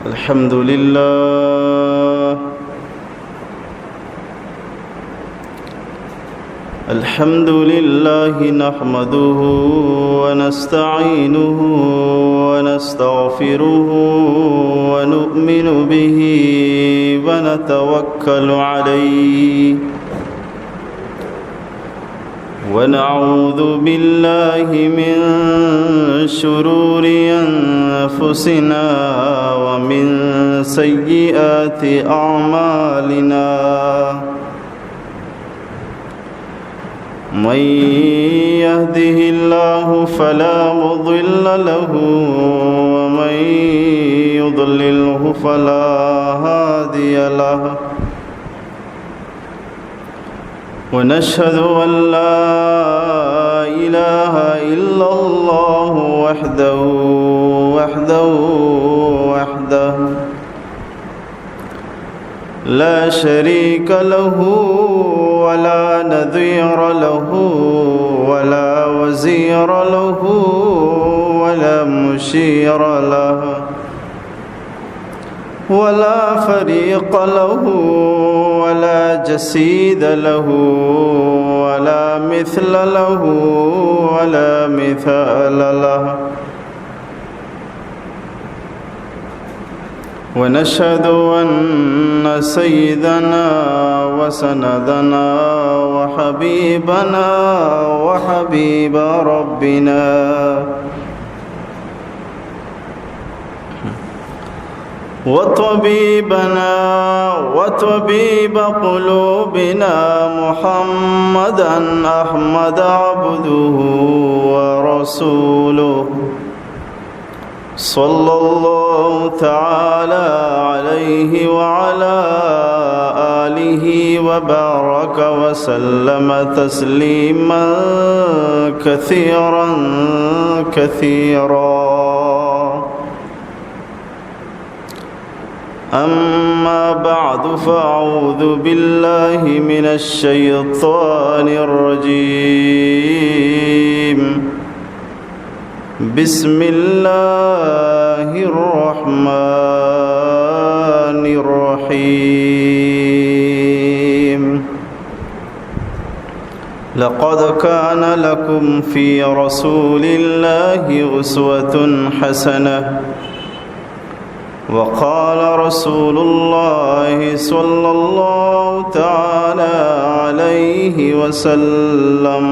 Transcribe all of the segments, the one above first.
الحمد لله. الحمد لله نحمده ونستعينه ونستغفره ونؤمن به ونتوكل عليه ونعوذ بالله من شرور أنفسنا ومن سيئات أعمالنا. من يهده الله فلا مضل له ومن يضلله فلا هادي له. ونشهد أن لا إله إلا الله وحده، وحده، وحده لا شريك له ولا نظير له ولا وزير له ولا مشير له ولا فريق له ولا جسيد له ولا مثل له ولا مثال له. ونشهد أن سيدنا وسندنا وحبيبنا وحبيب ربنا وطبيبنا وطبيب قلوبنا محمدا أحمد عبده ورسوله، صلى الله تعالى عليه وعلى آله وبارك وسلم تسليما كثيرا كثيرا. أما بعد، فأعوذ بالله من الشيطان الرجيم. بسم الله الرحمن الرحيم. لقد كان لكم في رسول الله أسوة حسنة. وقال رسول الله صلى الله تعالى عليه وسلم: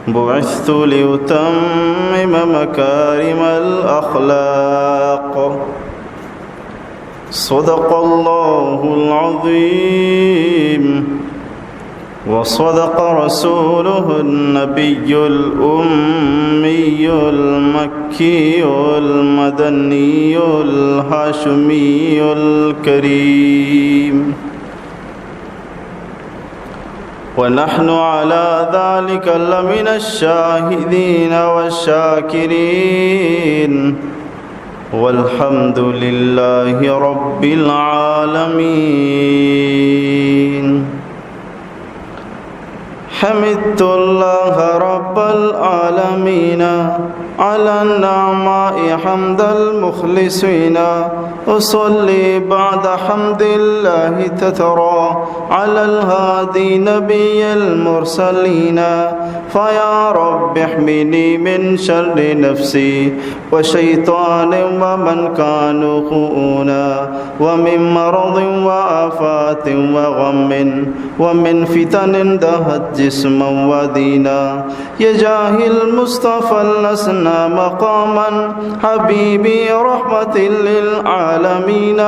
بعثت لأتمم مكارم الأخلاق. صدق الله العظيم. وصدق رسوله النبي الأمي المكي المدني الهاشمي الكريم. ونحن على ذلك لمن الشاهدين والشاكرين. والحمد لله رب العالمين. حمدت الله رب العالمين على النعماء حمد المخلصين. أصلي بعد حمد الله تترى على الهادي نبي المرسلين. فيا رب احمني من شر نفسي وشيطان ومن كانوا خؤونا، ومن مرض وآفات وغم، ومن فتن دهت جسما ودينا. يا جاه المصطفى لسنا مقاما، حبيبي رحمة للعالمين،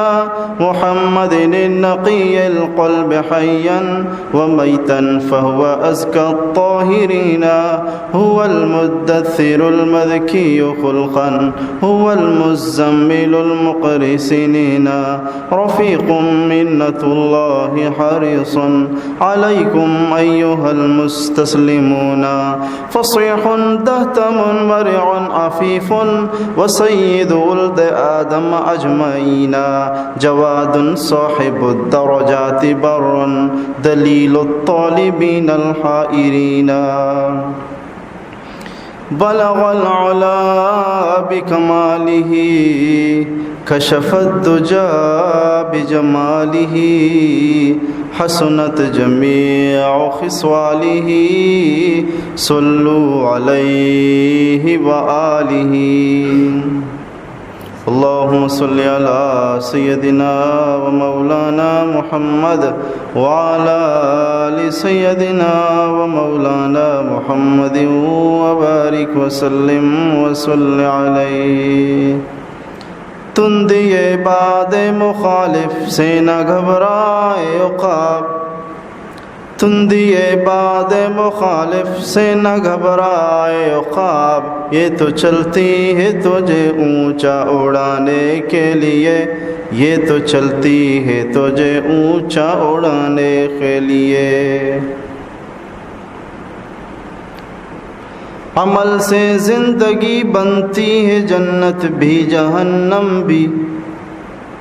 محمد النقي القلب حيا وميتا فهو أزكى الطاهرين. هو المدثر المذكي خلقا، هو المزمل المقري سنينا، رفيق منة الله حريص عليكم أيها المستسلمون، فصيح دهتم ورع عفيف وسيد ولد آدم أجمعين، جواد صاحب الدرجات بر دليل الطالبين الحائرين. بلغ العلا بكماله كشف الدجى بجماله، حسنت جميع خصاله، صلوا عليه وآله. اللهم صل على سيدنا ومولانا محمد وعلى آل سيدنا ومولانا محمد وبارك وسلم وصل عليه. تندی باد مخالف سے نہ گھبرائے عقاب، تندی باد مخالف سے نہ گھبرائے عقاب، یہ تو چلتی ہے تجھے اونچا اڑانے کے لیے، یہ تو چلتی ہے تجھے اونچا اڑانے کے لیے۔ عمل سے زندگی بنتی ہے جنت بھی جہنم بھی،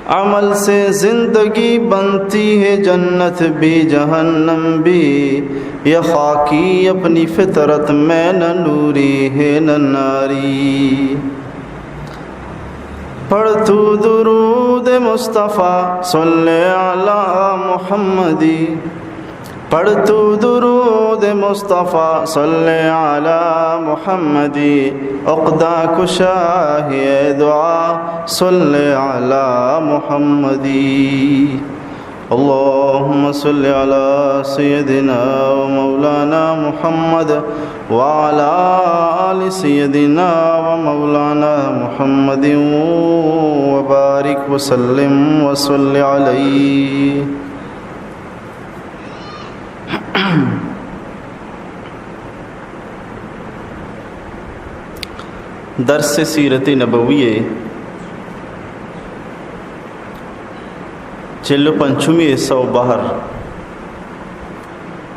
عمل سے زندگی بنتی ہے جنت بھی جہنم بھی، یہ خاکی اپنی فطرت میں نہ نوری ہے نہ ناری۔ پڑھ تو درود مصطفیٰ صلی علی محمدی، پڑھ تو درود مصطفیٰ صلی علی محمدی، عقدہ کشا ہے دعا صلی علی محمدی۔ اللهم صل على سيدنا ومولانا محمد وعلى آل سيدنا ومولانا محمد وبارك وسلم وصل عليه۔ درس سیرت نبوی، چل و پنچمی حصہ و بہر،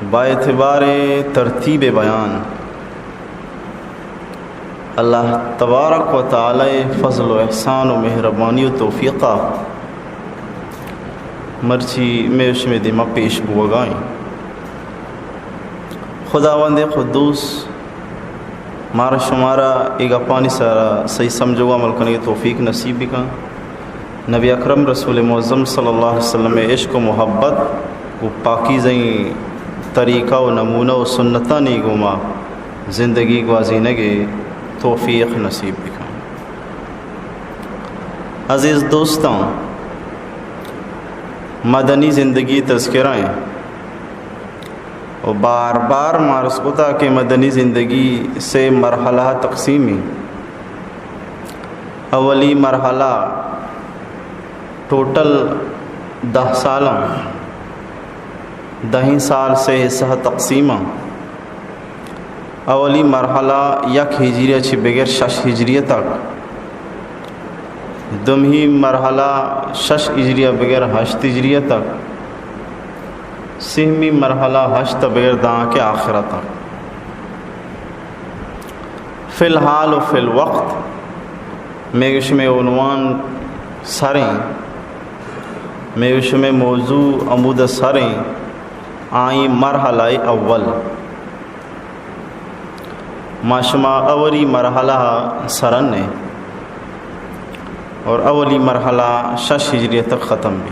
با اعتبار ترتیب بیان، اللہ تبارک و تعالی فضل و احسان و مہربانی و توفیقا مرچی مئے و شمئے دیما پیش بوگا ایں۔ خداوند قدوس مارا شمارا اے گپانی سرا صحیح سمجھگ و عمل کنگ ء توفیق نصیب بکن۔ نبی اکرم رسول معظم صلی اللہ علیہ وسلم ء عشق و محبت و پاکیزہیں طریقہ و نمونہ و سنتانی گوما زندگی گوازینگ ء توفیق نصیب بکن۔ عزیز دوستاں، مدنی زندگی تذکرہ ایں۔ و بار بار ما عرض کتا کہ مدنی زندگی سے مرحلہ تقسیم ایں۔ اولی مرحلہ ٹوٹل دہ سالاں، دہیں سال سے حصہ تقسیم ایں۔ اولی مرحلہ یک ہجری ء چہ بگر شش ہجری ء تک، دومی مرحلہ شش ہجری ء بگر ہشت ہجری ء تک، سیمی مرحلہ ہشت ء بگر دانکہ آخر ء تک۔ فی الحال و فی الوقت مئے و شمئے عنوان سریں، مئے و شمئے موضوع عمود سریں، آئی مرحلہ اول۔ ما شما اولی مرحلہ ء سرن ایں اور اولی مرحلہ شش ہجری تک ختم بی۔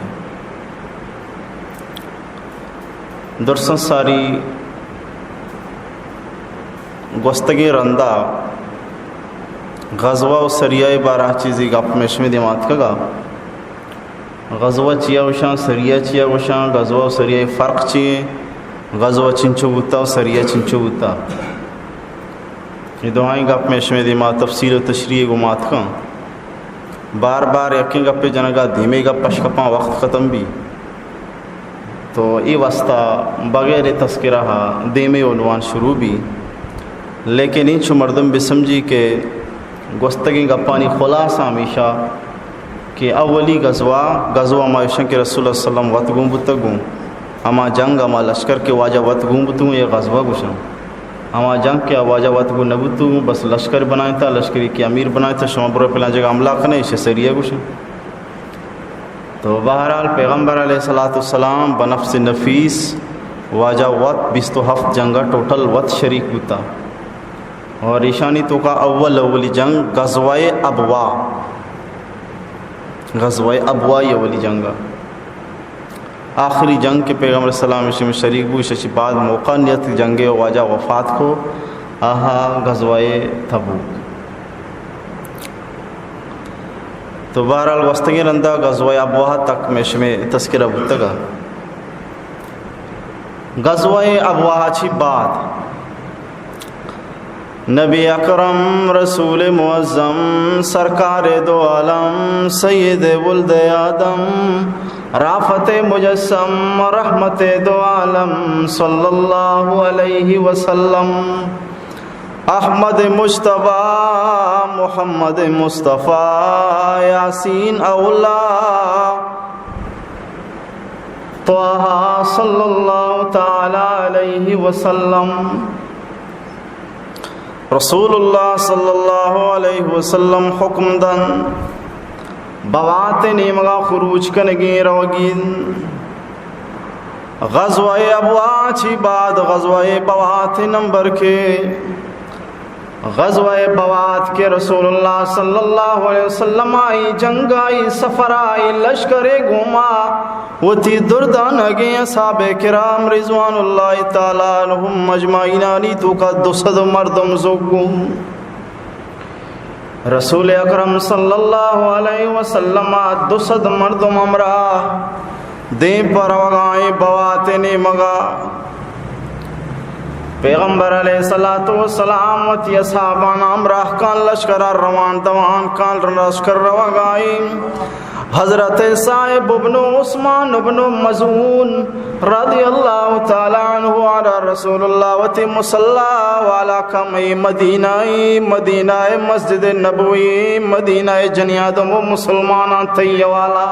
درساں ساری گوستگیں رندا غزوہ و سریہ ء بارہ چیزی گپ مئے شمئے دیما اتکگا۔ غزوہ چیا گوشاں، سریہ چیا گوشاں، غزوہ و سریہ فرق چی ایں، غزوہ چنچو بوتا و سریہ چنچو بوتا، اے دوئیں گپ مئے شمئے دیما تفصیل و تشریح گوما اتکاں۔ بار بار یکیں گپے جنگا دیمے گپ پشکپاں وقت ختم بی۔ تو اے واسطہ بغیر تذکرہ ء دیمے عنوان شروع بی، لیکن انچو مردم بسمجھی کہ گوستگیں گپانی خلاصہ ہمیشہ کہ اولی غزوہ، غزوہ ہما ایشاں کہ رسول اللہ صلی اللہ علیہ وسلم وت گون بوتگ گوں، ہما جنگ، ہما لشکر کہ واجہ وت گون بوتگ گوں، یہ غزوہ گوشاں۔ ہما جنگ کہ واجہ وت گون نہ بوتگ گوں، بس لشکر بنائیں تا، لشکری کہ امیر بنائیں تا، شما برو پلان جگہ حملہ کنے، اسے سریہ گوشاں۔ تو بہرحال پیغمبر علیہ الصلوۃ والسلام بنفس نفیس واجہ وت بیست و ہفت جنگا ٹوٹل وت شریک بوتا۔ اور ایشانی توکا اول اولی جنگ غزوہ ابوا، غزوہ ابواہ اولی جنگ ءَ۔ آخری جنگ کہ پیغمبر علیہ السلام ایشی میں شریک بو، ایشی چی بعد موقع نیت جنگ ءَ، واجہ وفات کو، آہا غزوہ تبوک۔ تو بہرحال گوستگیں رندا غزوہ ابواہ تک میں شمے تذکرہ بوتگا۔ غزوہ ابواہ چی بعد نبی اکرم، رسول معظم، سرکار دو عالم، سید ولد آدم، رافت مجسم، رحمت دو عالم صلی اللہ علیہ وسلم، احمد مجتبی، محمد مصطفی، یاسین اولا، طٰہٰ صلی اللہ تعالی علیہ وسلم۔ رسول اللہ صلی اللہ علیہ وسلم حکم دن، بوات نیمگا خروج کنگی روگی۔ غزوہ ابواہ چی بعد غزوہ بوات نمبر کے۔ غزوہ بوات کہ رسول اللہ صلی اللہ علیہ وسلم آئی جنگ، آئی سفر، آئی لشکر گوما وتی دردانگیں اصحاب کرام رضوان اللہ تعالی عنہم اجمعینانی توکا دو سد مردم زوگو۔ رسول اکرم صلی اللہ علیہ وسلم ءَ دو سد مردم ہمراہ دیم پر روگائیں بوات نیمگا۔ پیغمبر علیہ الصلوۃ والسلام وتی اصحابان ہمراہ کان، لشکر روان دوان کان، لشکر روگائیں۔ حضرت صائب ابن عثمان ابن مظعون رضی اللہ تعالی عنہ آرا رسول اللہ وتی مصلی والا کمئی مدینہ، مدینہ مسجد نبوی، مدینہ جنی آدم و مسلمانان تئی والا۔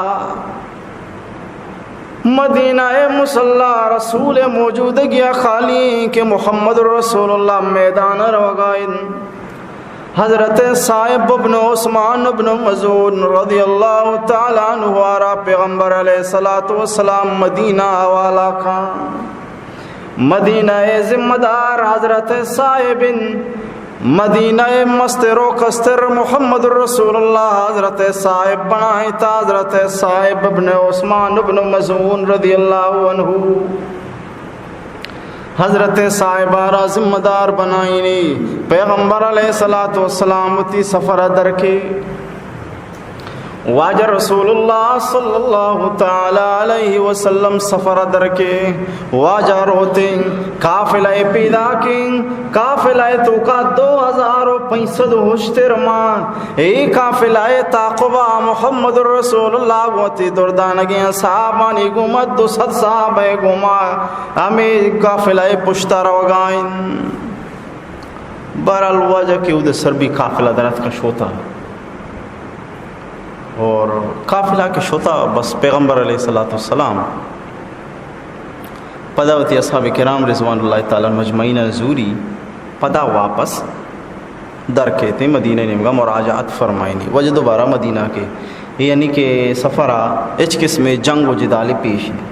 مدینہ مصلی رسول موجودگی خالی کہ محمد رسول اللہ میدان روگائیں۔ حضرت صائب ابن عثمان ابن مظعون رضی اللہ تعالی عنہ آرا پیغمبر علیہ الصلوۃ والسلام مدینہ حوالہ کان۔ مدینہ ذمہ دار حضرت صائب، مدینہ مستر و کستر محمد رسول اللہ حضرت صائب بنائیں تا حضرت صائب ابن عثمان ابن مظعون رضی اللہ عنہ۔ حضرت صائب آرا ذمہ دار بنائینی، پیغمبر علیہ الصلوۃ والسلام وتی سفر درکے۔ واجہ رسول اللہ صلی اللہ تعالی علیہ وسلم سفر درکے، واجہ روتیں، قافلہ پیدا کیں، قافلہ توکا دو ہزار و پنچ سد ہشتر ماں۔ اے قافلہ تعاقبا محمد رسول اللہ وتی دردانگیں صحابانی گوما، دو سد صحابہ گوما ہمیں قافلہ پشتا روگائیں۔ بہرحال واجہ کہ اود سر بھی قافلہ درت کا شوتا، اور قافلہ کہ شوتا بس پیغمبر علیہ الصلوۃ والسلام پدا وتی اصحاب کرام رضوان اللہ تعالی علیہم اجمعین زوری پدا واپس در کیتیں مدینہ نیمگا مراجعت فرمائینی۔ واجہ دوبارہ مدینہ کے، یعنی کہ سفرا ہچ قسم جنگ و جدال پیش نہیں،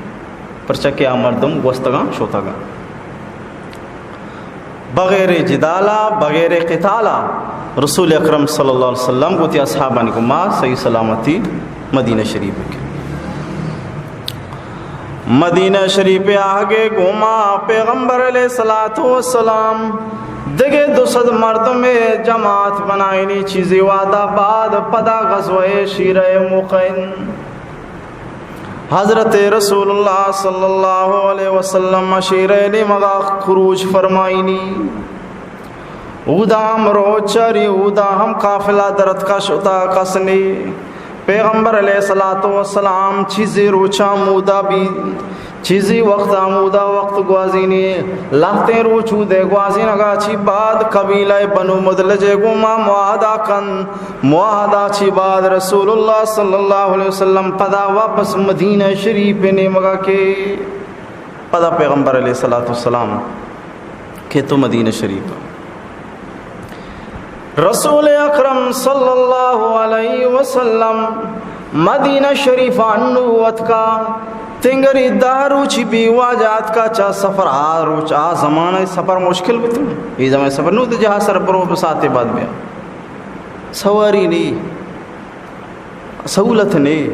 پرچہ کہ آ مردم گوستگاں شوتگاں۔ بغیر جدالا، بغیر قتالا رسول اکرم صلی اللہ علیہ وسلم گوتی اصحابانی گوما صحیح سلامتی مدینہ شریف کے۔ مدینہ شریف آہگے گوما پیغمبر علیہ الصلوۃ والسلام دگہ دو سد مردم جماعت بنائینی، چیزی وعدہ بعد پدا غزوہ شیرہ موقع۔ حضرت رسول اللہ صلی اللہ علیہ وسلم شیرہ نیمگا خروج فرمائینی۔ اودا ہم روچ چاری، اودا ہم قافلہ درتکا شتا کس نے۔ پیغمبر علیہ الصلوۃ والسلام چیزی روچاں مودا بی، چیزی وقت آمودا وقت گوازینی۔ لہتیں روچ اودے گوازینگا چی بعد قبیلہ بنو مدلج گوما معاہدہ کن۔ معاہدہ چی بعد رسول اللہ صلی اللہ علیہ وسلم پدا واپس مدینہ شریف نیمگا کے۔ پدا پیغمبر علیہ الصلوۃ والسلام کہ تو مدینہ شریف۔ رسول اکرم صلی اللہ علیہ وسلم مدینہ شریف انو اتکا، تنگری دہ روچی بی واجہ اتکا چا سفر۔ آ روچ، آ زمانہ سفر مشکل بتو۔ اے زمانہ سفر نو تو جہاز سر برو، ساعتے بعد بیا۔ سواری نی۔ سہولت نے،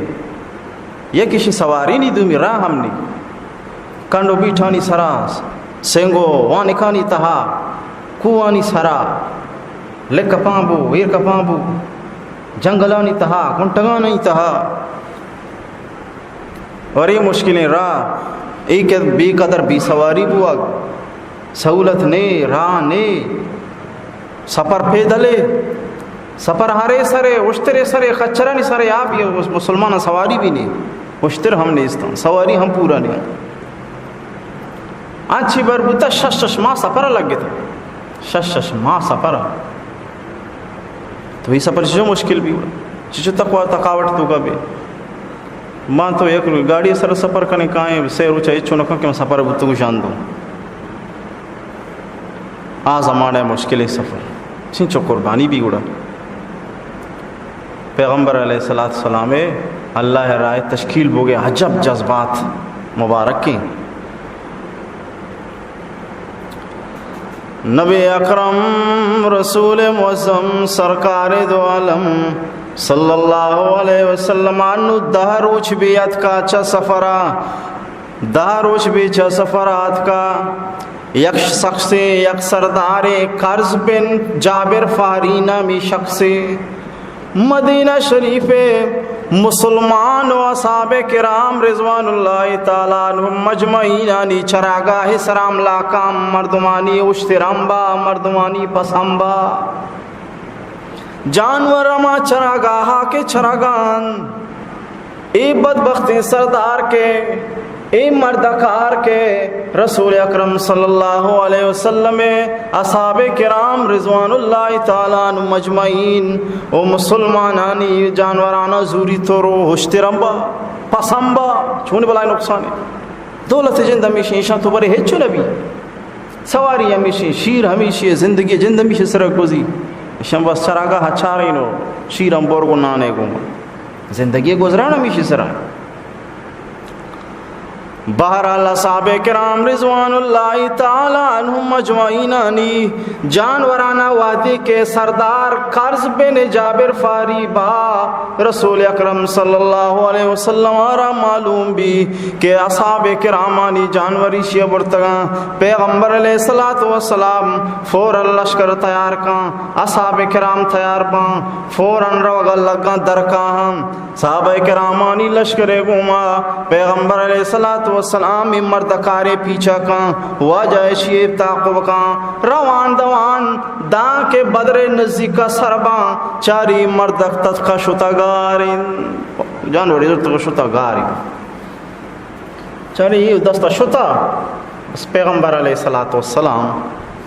یکے شی سواری نی، دومی راہ ہم نی۔ کنڈ و بیٹھانی سرا، سنگ و وانکانی تہا، کوہانی سرا، لک کپاں بو، ایر کپاں بو، جنگلانی تہا، گنٹگانی تہا۔ اور اے مشکلیں راہ، اے کہ بے قدر بے سواری بوگ، سہولت نے، راہ نے، سفر پیدلے، سفر ہرے سرے، اشترے سرے، خچرانی سرے، آپ یہ مسلمان سواری بھی نہیں، اشتر ہم نیستاں، سواری ہم پورا نہیں۔ انچی بر بوتا شش شش ماہ سفر لگتا، شش شش ماہ سفر۔ تو یہ سفر چیزوں مشکل بھی ہوا، چیزوں تقوا تقاوٹ تو کا بھی۔ ما تو یک گاڑی سر سفر کنیں کائیں، سے روچ اچو نہ کن کہ من سفر بوتگوں شان دوں۔ آ زمانہ مشکل سفر، چنچو قربانی بھی گڑا۔ پیغمبر علیہ الصلوۃ والسلام اللہ راہ تشکیل بوگے عجب جذبات مبارکیں۔ نبی اکرم رسول معظم سرکار دو عالم صلی اللہ علیہ وسلم انو دہ روچ بی اتکا چہ سفرا، دہ روچ بی چہ سفرا اتکا۔ یک شخصے، یک سردارے، قرض بن جابر فہری نامی شخصے۔ مدینہ شریف مسلمان و اصحاب کرام رضوان اللہ تعالی عنہم مجمعینانی چراگاہ سرام لاکام مردمانی اشترمبا، مردمانی پسمبا۔ جانور ہما چراگاہا کہ چرگان، اے بدبختیں سردار کہ اے مردکار کہ رسول اکرم صلی اللہ علیہ وسلم اصحاب کرام رضوان اللہ تعالی عنہم مجمعین و مسلمانانی جانورانا زوری تو رو ہشترمبا، پسمبا، چون بلائے نقصانے۔ دولت جند ہمیشی ایشاں تو برے ہچ نبی۔ سواری ہمیشی، شیر ہمیشی، زندگی جند ہمیشی سر گوزی۔ ایشاں بس چراگاہ چارینو، شیر ہم برگو نانے گوما۔ زندگی گزران ہمیشی سرا۔ بہرحال اصحاب کرام رضوان اللہ تعالی عنہم اجمعینانی جانورانا وہدے کہ سردار قرض بن جابر فاری با رسول اکرم صلی اللہ علیہ وسلم را معلوم بی کہ اصحاب کرامانی جانوری شی برتگاں، پیغمبر علیہ الصلوۃ والسلام فوراً لشکر تیار کاں، اصحاب کرام تیار باں، فوراً روگا لگاں درکاہاں۔ صحابہ کرامانی لشکرے گوما پیغمبر علیہ الصلوۃ والسلام اے مردکارے پیچھا کاں، واجہ اشی تعاقب کاں، روان دوان داں کہ بدر نزیکا سر باں، چاری مردک تتکا شتا گارین، جانوری زرتکا شتا گارین۔ چاری اے دستا شتا، بس پیغمبر علیہ الصلوۃ والسلام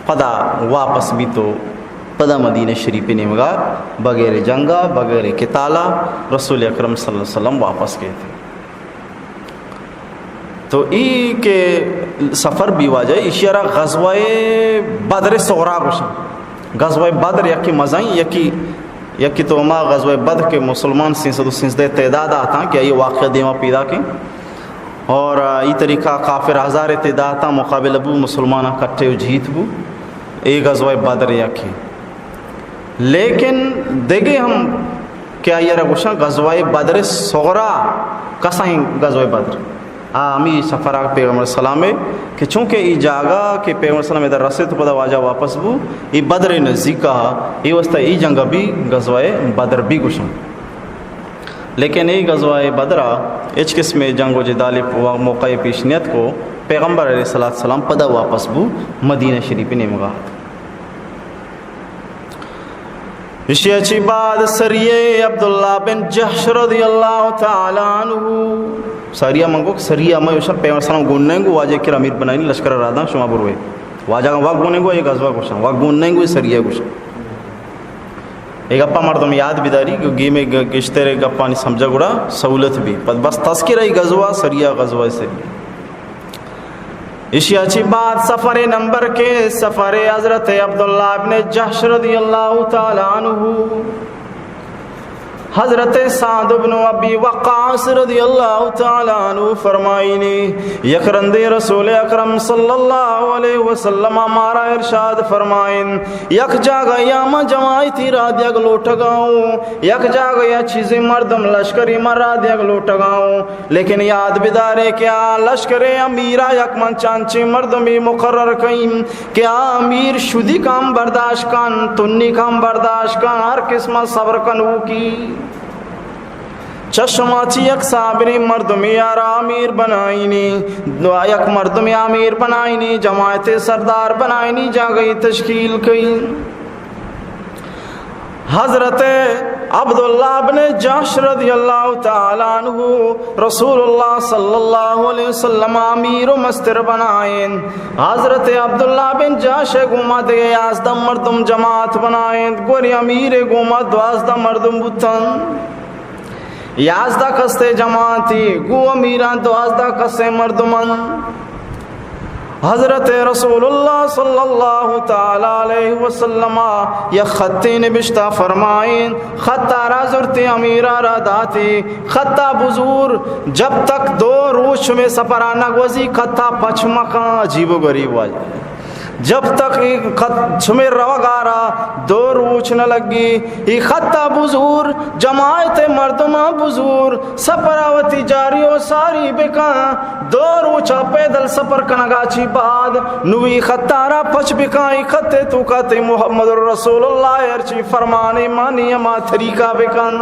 پدا واپس بیت و پدا مدینہ شریف نیمگا بغیر جنگا، بغیر قتالا رسول اکرم صلی اللہ علیہ وسلم واپس گیت۔ تو ای کہ سفر بی واجہ، ایشی را غزوہ بدر صغری گوشن۔ غزوہ بدر یکی مزائیں، یکی، یکی تو ہما غزوہ بدر کہ مسلمان سیصد و سیزدہ تعداد آتاں کہ ای واقعہ دیما پیدا کیں۔ اور ای طریقہ کافر ہزار تعداد آتاں مقابلہ بو، مسلماناں کٹے و جیت بو۔ ای غزوہ بدر یکی۔ لیکن دگہ ہم کہ آئی را گوشاں غزوہ بدر صغری، کسائیں غزوہ بدر۔ آ ہمی سفر آ پیغمبر سلام ہے کہ چونکہ ای جاگہ کہ پیغمبر سلام ادھر رسے تو پدا واجہ واپس بو، ای بدر نزیکا، ای واسطہ ای جنگ بھی غزوہ بدر بھی گوشاں۔ لیکن ای غزوہ بدرا ہچ قسم جنگ و جدال و موقع پیش نیت کو، پیغمبر علیہ الصلوۃ والسلام پدا واپس بو مدینہ شریف نیمگا۔ اشی ءَ چی بعد سریہ عبداللہ بن جحش رضی اللہ تعالی عنہ، سریہ من گوک، سریہ من گوشاں، پیغمبر سلام گون نہ گو، واجہ کرا امیر بنائینی لشکر را داں شما بروے۔ واجہ گا وگ گون نہ گو، اے غزوہ گوشاں، وگ گون نہ گو، سریہ گوشاں۔ اے گپا مردم یاد بداری، گیمے گ-، گشتر گپانی سمجھا گڑا سہولت بی۔ پس بس تذکرہ ای غزوہ، سریہ غزوہ سریہ۔ اشی ءَ چی بعد سفر نمبر کے سفر حضرت عبداللہ ابن جحش رضی اللہ تعالی عنہ۔ حضرت سعد بن ابی وقاص رضی اللہ تعالی عنہ فرمائنی، یک رندے رسول اکرم صلی اللہ علیہ وسلم مارا ارشاد فرمائن، یک جاگہ یا ما جماعتی را دیگ لوٹگا ہوں، یک جاگہ یا چیزیں مردم لشکری من را دیگ لوٹگا ہوں، لیکن یاد بدارے کہ آ لشکر امیرا یک من چانچیں مردمی مقرر کئیں کہ آ امیر شدی کم برداشت کن، تنی کم برداشت کن، ہر قسم صبر کنوکی۔ چہ شما چی یک صابریں مردمی آرا امیر بنائینی، دو یک مردمی امیر بنائینی، جماعت سردار بنائینی، جاگہی تشکیل کئی۔ حضرت عبداللہ بن جحش رضی اللہ تعالی عنہ رسول اللہ صلی اللہ علیہ وسلم امیر و مستر بنائیں۔ حضرت عبداللہ بن جحش گوما دگہ یازدہ مردم جماعت بنائیں، گوری امیر گوما دوازدہ مردم بوتن۔ یازدہ کسے جماعتی، گو امیران دوازدہ کسے مردمان۔ حضرت رسول اللہ صلی اللہ تعالی علیہ وسلم یک خطے نبشتہ فرمائیں، خطا را زرتے امیرا را داتے، خطا بزور، جب تک دو روچ شمے سفرا نگوزی خطا پچ مکن۔ عجیب و غریب واجہ۔ جب تک اے خط شمے روگا را دو روچ نہ لگی، اے خطا بزور، جماعت مردماں بزور، سفرا وتی جاری و ساری بکن۔ دو روچا پیدل سفر کنگا چی بعد نوی خطا را پچ بکن، اے خطے توکا تئی محمد رسول اللہ ہرچی فرمانے مانی ہما طریقہ بکن۔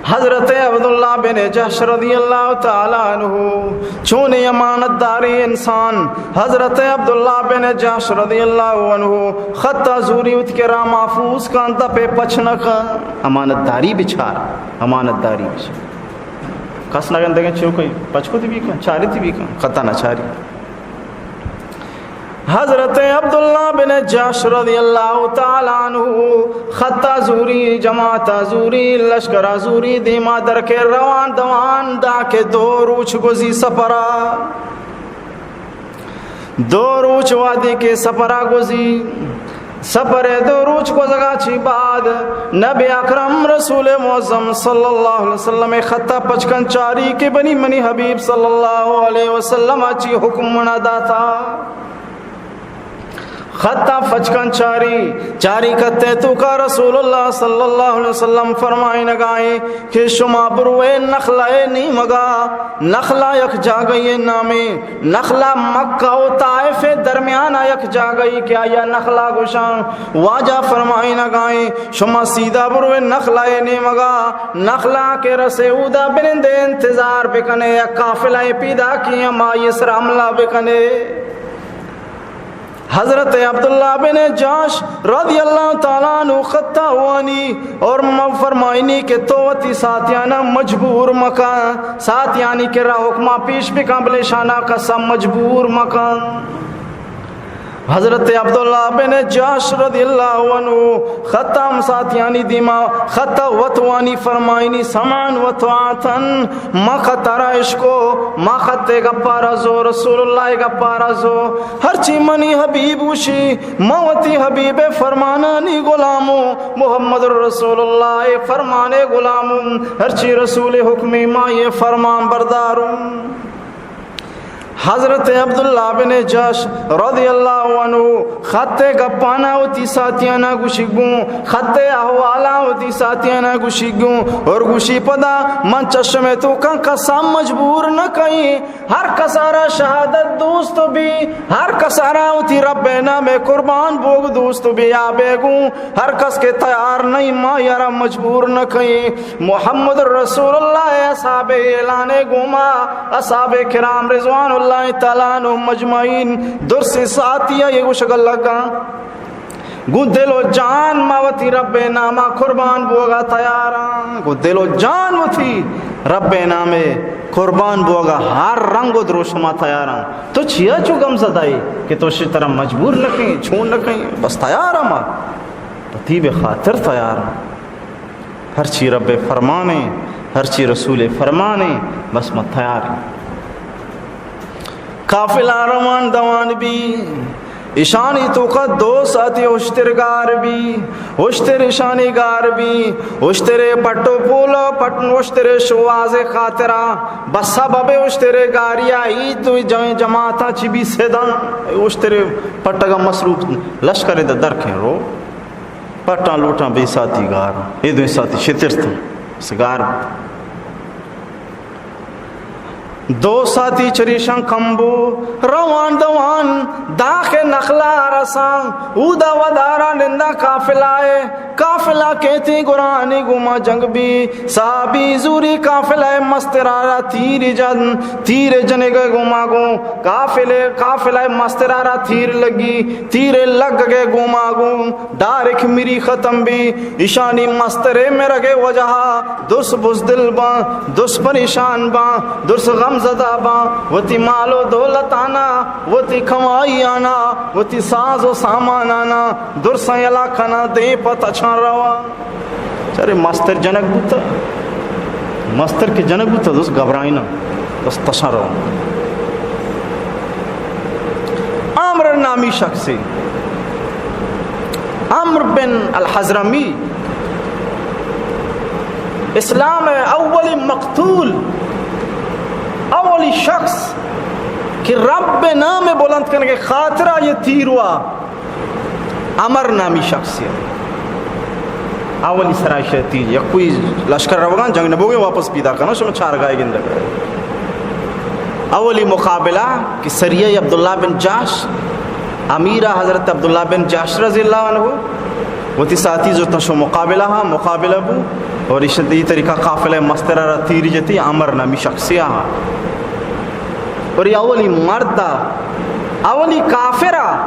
حضرت عبداللہ بن جحش رضی اللہ تعالی عنہ چونیں امانت داریں انسان، حضرت عبداللہ بن جحش رضی اللہ عنہ خطا زوری وت کرا محفوظ کن، دپے پچ نہ کن۔ امانت داری بچار، امانت داری بچار۔ کس نہ گندگیں چوکئی پچ کت بی کن، چارت بی کن، خطا نہ چاری۔ حضرت عبداللہ بن جحش رضی اللہ تعالی عنہ خطا زوری، جماعتا زوری، لشکرا زوری، دیما در کے روان دوان دا کہ دو روچ گوزی سفرا۔ دو روچ وہدے کہ سفرا گوزی، سفر دو روچ گوزگا چی بعد نبی اکرم رسول معظم صلی اللہ علیہ وسلم خطا پچ کن چاری کہ بنی منی حبیب صلی اللہ علیہ وسلم چی حکم منا داتا۔ خطا پچ کن چاری، چاری خطے توکا رسول اللہ صلی اللہ علیہ وسلم فرمائنگائیں کہ شما بروے نخلہ نیمگا، نخلہ یک جاگہی نامے، نخلہ مکہ و طائف درمیان یک جاگہی کہ آیا نخلہ گوشاں۔ واجہ فرمائنگائیں شما سیدھا بروے نخلہ نیمگا، نخلہ کہ رسے اودا بنندے انتظار بکنے، یک قافلہ پیدا کی ہمائی سر حملہ بکنے۔ حضرت عبداللہ بن جحش رضی اللہ تعالی عنہ خطا وانی اور م-، فرمائنی کہ تو وتی ساتیانا مجبور مکن، ساتیانی کرا حکما پیش بکن، بلے شانا کسا مجبور مکن۔ حضرت عبداللہ بن جحش رضی اللہ عنہ خطا ہم ساتیانی دیما خطا وت وانی فرمائنی سمعا و طاعتا، ما خطا را اشکو، ما خطے گپا را زو، رسول اللہ گپا را زو۔ ہرچی منی حبیب گوشی، ما وتی حبیب فرمانانی غلاموں، محمد رسول اللہ فرمانے غلاموں، ہرچی رسول حکمی ما یہ فرمان برداروں۔ حضرت عبداللہ بن جحش رضی اللہ عنہ خطے گپانا وتی ساتیانا گوشی گوں، خطے احوالا وتی ساتیانا گوشی گوں، اور گوشی پدا من چشمے توکا کسا مجبور نہ کئیں۔ ہر کسارا شہادت دوست بی، ہر کسارا وتی رب نام قربان بوگ دوست بی، یا بیگوں ہر کس کہ تیار نہیں، ما یارا مجبور نہ کئیں۔ محمد رسول اللہ اصحاب اعلان گوما، اصحاب کرام رضوان اللہ تعالی عنہم اجمعین درس ساعتی یہ گوشگ لگا۔ گوں دل و جان ما وتی رب ناما قربان بوگا تیاراں، گوں دل و جان وتی رب نامے قربان بوگا ہر رنگ و دروشما تیاراں۔ تو چیا چو غم زدہ ئے کہ تو شی ترا مجبور نہ کئیں، چون نہ کئیں، بس تیاراں ما، پہ تئی بہ خاطر تیاراں۔ ہرچی رب فرمانے، ہرچی رسول فرمانے، بس ما تیاراں۔ قافلہ روان دوان بی، ایشانی توکا دو ساعتی اشتر گار بی، اشتر ایشانی گار بی، اشترے پٹ و پول، پٹ اشترے شوازے خاطرا، بس سبب اشترے گاریا ای دو جماعتاں چی بی سداں، اشترے پٹگا مصروف، لشکر دا درکیں رو، پٹاں لوٹاں بے ساعتی گار، اے دو ساعتی شترتاں، سگار۔ دو ساعتی چریشاں کمبو، روان دوان، داخ نخلا رساں، اودا ودارا نندا قافلہ اے، قافلہ کیتی گرانی گوما جنگ بی، صحابی زوری قافلہ مسترا را تیر جن، تیر جنگ گوما گوں، قافلے، قافلہ مسترا را تیر لگی، تیر لگ گئے گوما گوں، ڈارک مری ختم بی، ایشانی مسترے مرگے وجہا درس بزدل باں، درس پریشان باں، درس غم زدہ باں، وتی مال و دولتانا، وتی کمائیانا، وتی ساز و سامانانا، درساں یلا کنا دیں پہ تچان رواں۔ چرے مستر جنگ بوتا، مستر کہ جنگ بوتا، درس گھبرائینا، درس تچان رواں۔ عامر نامی شخصے، عمرو بن الحضرمی، اسلام اولی مقتول، اولی شخص کہ رب نام بلند کنگے خاطرا یہ تیر ہوا، عمرو نامی شخصے۔ اولی سرا شہ تیر، یکوئی لشکر روگاں، جنگ نبوگے، واپس پیدا کنا، شما چارگاہ گندگ۔ اولی مقابلہ کہ سریہ عبداللہ بن جحش، امیرہ حضرت عبداللہ بن جحش رضی اللہ عنہ، وتی ساتھی زرتاں شو مقابلہ ہاں، مقابلہ بو، اور ایش ای طریقہ قافلہ مسترا را تیر جتی، عمرو نامی شخصے ہاں۔ اور یہ اولی مرد، اولی کافرہ،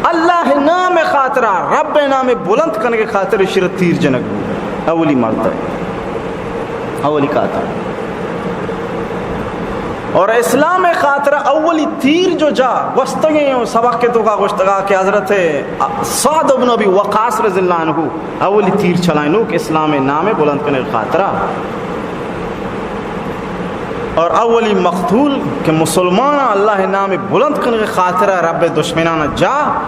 اللہ نام خاطرہ، رب نام بلند کنگے خاطر شر تیر جنگ بو۔ اولی مرد، اولی قاتل۔ اور اسلام خاطر اولی تیر جو جا گوستگیں، سبق کے توکا گوشتگا کہ حضرت سعد بن ابی وقاص رضی اللہ عنہ اولی تیر چلائنوک اسلام نام بلند کنگے خاطرہ۔ اور اولی مقتول کہ مسلمان اللہ نام بلند کنگے خاطرہ رب دشمنان جا،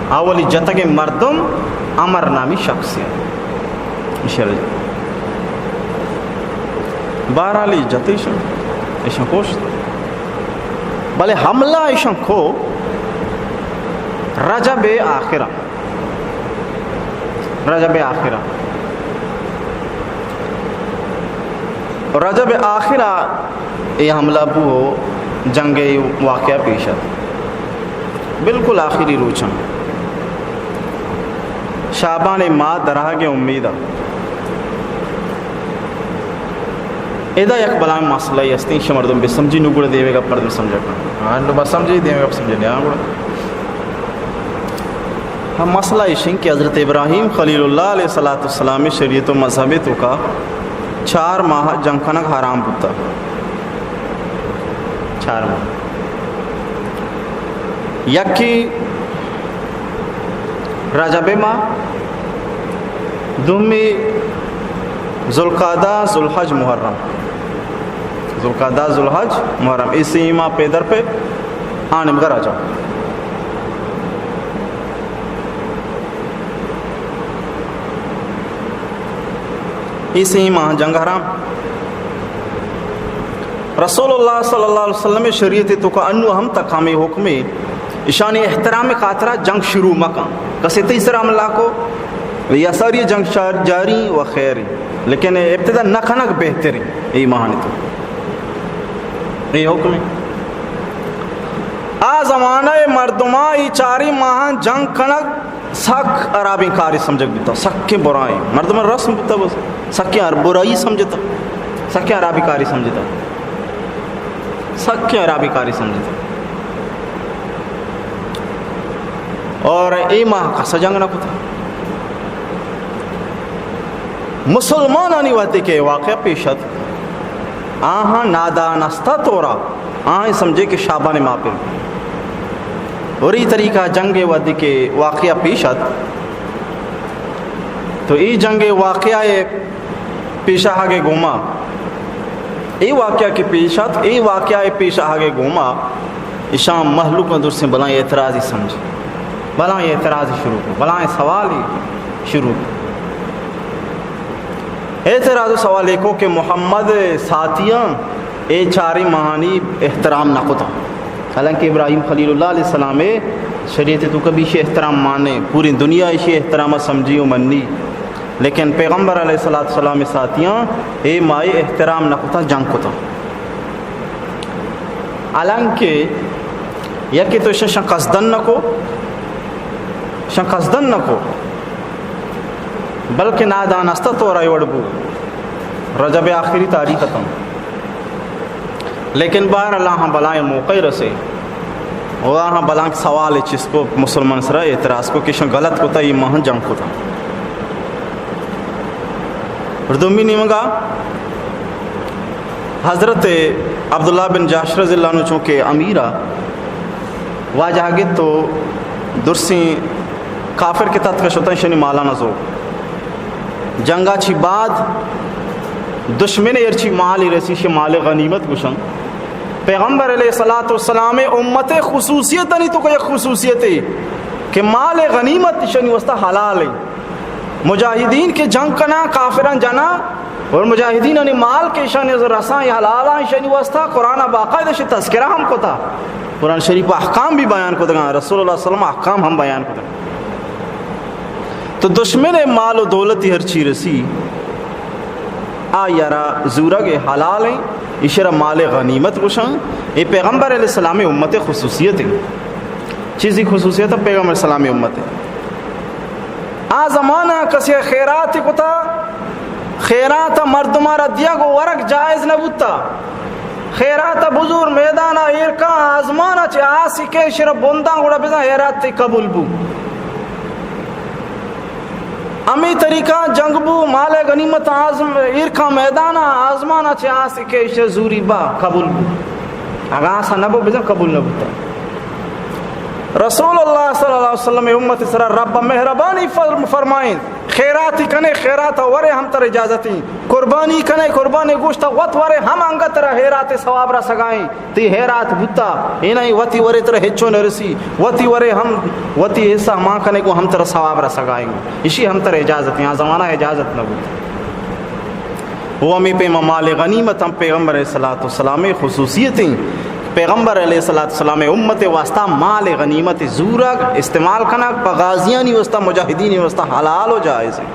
اولی جتگیں مردم عمرو نامی شخصے۔ انشاءاللہ۔ بہرحال، ای جت ایشاں، ایشاں کشت۔ بلے حملہ ایشاں کو رجب آخرہ، رجب آخرہ، رجب آخرہ اے حملہ بو، جنگ واقعہ پیش ات۔ بالکل آخری روچاں، شعبان ماہ درآہگ امید ء۔ ادا یک بلاہیں مسئلہ ہستیں، ایشی مردم بہ سمجھی، نو گڑا دیمے گپ مردم سمجھا کن۔ ہاں، نو بہ سمجھی، دیمے گپ سمجھا نیا گڑا۔ ہم مسئلہ ایشیں کہ حضرت ابراہیم خلیل اللہ علیہ الصلوۃ والسلام شریعت و مذہب توکا چار ماہ جنگ کنگ حرام بوتا۔ چار ماہ۔ یکی رجب ماہ، دومی ذوالقعدہ، ذوالحج، محرم۔ ذوالقعدہ، ذوالحج، محرم، اے سی ماہ پیدر پہ آنم گرا جا۔ اے سی ماہ جنگ حرام۔ رسول اللہ صلی اللہ علیہ وسلم شریعت توکا انو ہم تک ہمیں حکمے، اشانی احترام خاطرہ جنگ شروع مکن۔ کسے تئی سرا حملہ کو، یا ساری جنگ شار-، جاری و خیر، لیکن ابتدا نہ کنگ بہتر ہے۔ اے ماہانی تو اے حکم ہے۔ آ زمانہ مردماں ای چاری ماہاں جنگ کنگ سک حرابیں کارے سمجھگ بوتا، سکیں برائیں۔ مردم رسم بوتا، بس سکیں ہر برائی سمجھتا، سکیں حرابی کاری سمجھتا، سکیں حرابی کاری سمجھتا۔ اور اے ماہ کسا جنگ نہ کتا۔ مسلمانانی وقتی کہ واقعہ پیش ات، آہاں نادانستہ طورا آہاں سمجھے کہ شعبان ماہ پر۔ اور ای طریقہ جنگ وقتی کہ واقعہ پیش ات، تو ای جنگ واقعہ پیش آہگے گوما، اے واقعہ کہ پیش ات، اے واقعہ پیش آہگے گوما، اشاں مہلوک درسیں بلائیں اعتراضی سمجھ۔ بلاہیں اعتراض شروع کو، بلاہیں سوال شروع کو۔ اعتراض و سوال ایکو کہ محمد ساتیاں اے چاریں ماہانی احترام نہ کتا، حالانکہ ابراہیم خلیل اللہ علیہ السلام اے شریعت تو کبھی ایشی احترام مانے، پوری دنیا ایشی احترام سمجھی و منی، لیکن پیغمبر علیہ الصلوۃ والسلام ساتیاں اے ماہی احترام نہ کتا، جنگ کتا۔ حالانکہ یکی تو ایشاں قصدن نہ کو، ایشاں قصدن نہ کو، بلکہ نادانستہ طور اے وڑ بو۔ رجب آخری تاریخ اتاں، لیکن بہرحال آہاں بلائیں موقع رسے، و آہاں بلائیں سوال چست کو، مسلمان سرا اعتراض کو کہ ایشاں غلط کتا، اے ماہاں جنگ کتا۔ اور دومی نیمگا حضرت عبداللہ بن جحش رضی اللہ عنہ چونکہ امیرا واجہ گت تو درسیں کافر کہ تتک شتن، ایشانی مالانا زو۔ جنگا چی بعد دشمن ارچی مال رسی، ایشی مال غنیمت گوشن۔ پیغمبر علیہ الصلوۃ والسلام امت خصوصیت انی تو کہ یک خصوصیت ہے کہ مال غنیمت ایشانی واسطہ حلال ہے۔ مجاہدین کہ جنگ کنا، کافران جنا، اور مجاہدین انی مال کہ ایشانی رساں، یہ حلال ہیں ایشانی واسطہ۔ قرآن باقاعدہ ایشی تذکرہ ہم کتا، قرآن شریف احکام بھی بیان کتگاں، رسول اللہ صلی اللہ علیہ وسلم احکام ہم بیان کتگاں۔ تو دشمن مال و دولتی ہر چی رسی، آ یارا زورگ حلال ہیں، ایشرا مال غنیمت گوشن۔ اے پیغمبر علیہ السلام امت خصوصیت ہیں۔ چیزی خصوصیت پیغمبر علیہ السلام امت ہے۔ آ زمانہ کسی خیرات کتا، خیرات مردمارا دیگ و ورگ جائز نہ بوتا۔ خیرات بزور میدان ایر کا، آزمان چہ آسی کہ شر بنداں گڑا بزن خیرات تی قبول بو۔ ہمے طریقہ جنگ بو، مال غنیمت آزم، ایر کا میدان آزمان چہ آسی کہ شر زوری با قبول بو۔ اگاں آسا نہ بو بزن قبول نہ بوتا۔ رسول اللہ صلی اللہ علیہ وسلم امت سرا رب مہربانی فرم-، فرمائیں، خیراتی کنے، خیرات ورے ہم تر اجازتیں، قربانی کنے، قربانی گوشت وت ورے ہم انگت ترا خیرات ثواب رسگائیں، تی خیرات بوتا، اینائی وتی ورے ترا ہچو نہ رسی، وتی ورے ہم وتی حصہ مان کنے کو ہم ترا ثواب رسگائیں، اشی ہم تر اجازتیں، آ زمانہ اجازت نہ بوتا۔ و ہمے پیما مال غنیمت ہم پیغمبر علیہ الصلوۃ والسلام خصوصیت ہیں۔ پیغمبر علیہ الصلوۃ والسلام امت واسطہ مال غنیمت زورگ استعمال کنگ پہ غازیانی واسطہ، مجاہدینی واسطہ حلال و جائز ہیں۔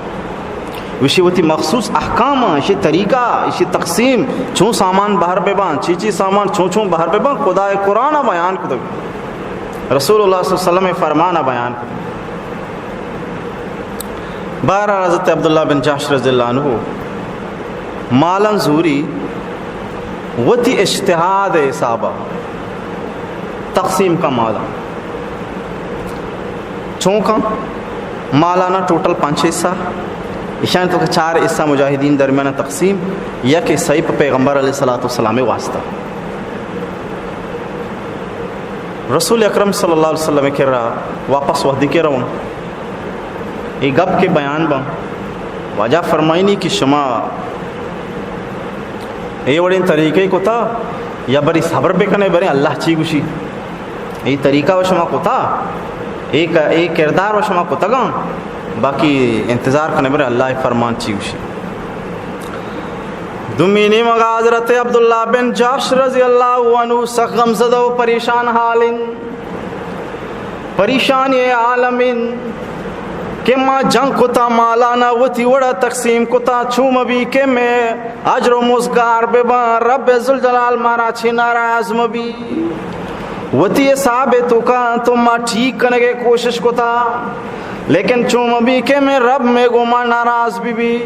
وشی وتی مخصوص احکام ہیں، اشی طریقہ، اشی تقسیم، چون سامان بہر ببان، چی چی سامان چون چون بہر ببان، خدا قرآن بیان کتگ، رسول اللہ صلی اللہ علیہ وسلم فرمان بیان کتگ۔ بہرحال حضرت عبداللہ بن جحش رضی اللہ عنہ مالن زوری وتی اجتہاد حسابا تقسیم کا مالا۔ چونکا مالانا ٹوٹل پنچ حصہ، ایشان تو چار حصہ مجاہدین درمیان تقسیم، یک حصہ پہ پیغمبر علیہ الصلوۃ والسلام واسطہ۔ رسول اکرم صلی اللہ علیہ وسلم کرا واپس وحدی کے رون۔ اے گپ کے بیان بن، واجہ فرمائنی کہ شما اے وڑیں طریقے کتا یا بری صبر بکنے، برے اللہ چی گوشی۔ اے طریقہ و شما کتا، اے ک-، اے کردار و شما کتگاں، باقی انتظار کنے برے اللہ فرمان چی گوشی۔ دومی نیمگا حضرت عبداللہ بن جحش رضی اللہ عنہ سخت غمزدہ و پریشان حال انت۔ پریشانی عالم انت کہ ما جنگ کتا، مالانا وتی وڑا تقسیم کتا، چو مبی کہ مئے اجر و مزگار بباں، رب ذوالجلال مارا چہ ناراض مبی۔ وتی حساب توکا تو ما ٹھیک کنگے کوشش کتا، لیکن چو مبی کہ مئے رب مئے گوما ناراض ببی۔